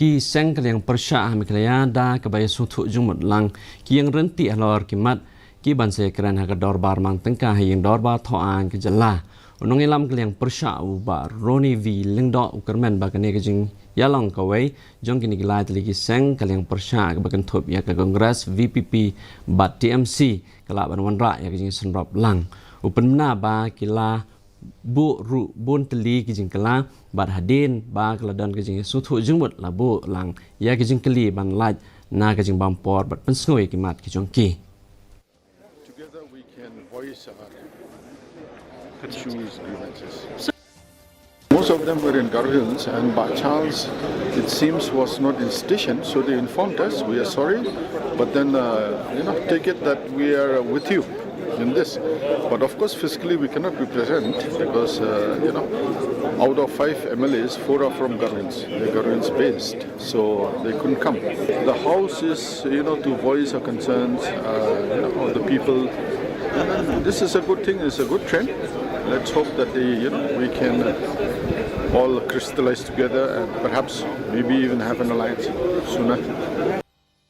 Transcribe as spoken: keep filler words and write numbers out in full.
Ki seng ka liang pyrshah ha Meghalaya da kaba ïasngewthuh jingmut lang ki ïeng ryntih halor ki mat ki ban sa ïakren ha ka dorbar mang tyngka ha ïing dorbar thaw aiñ ka jylla. U nongïalam ka liang pyrshah u Bah Ronnie V Lyngdoh u kyrmen ba kane ka jingïalong kawei jong kine ki lai tylli ki seng ka liang pyrshah kaba kynthup ïa ka Congress, V P P bad T M C ka lah ban wanrah ïa ka jingsynrop lang. U pynbna ba ki la buh ruh bun tylli ki jingkylla bad hadien ba ka la don ka jingsngewthuh jingmut la buh lang ïa ka jingkylli ban lait na ka jingbam por bad pynsngew ïa ki mat ki jong ki. Together we can voice our issues, grievances. Most of them were in Garo Hills, and by chance, it seems, was not in station, so they informed us, "We are sorry, but then, uh, you know, take it that we are with you in this." But of course, fiscally, we cannot be present because, uh, you know, out of five M L As, four are from Garo Hills. They're Garo Hills based, so they couldn't come. The house is, you know, to voice our concerns, uh, you know, of the people. And this is a good thing, it's a good trend. Let's hope that the, you know, we can, uh, all crystallize together and perhaps maybe even have an alliance sooner.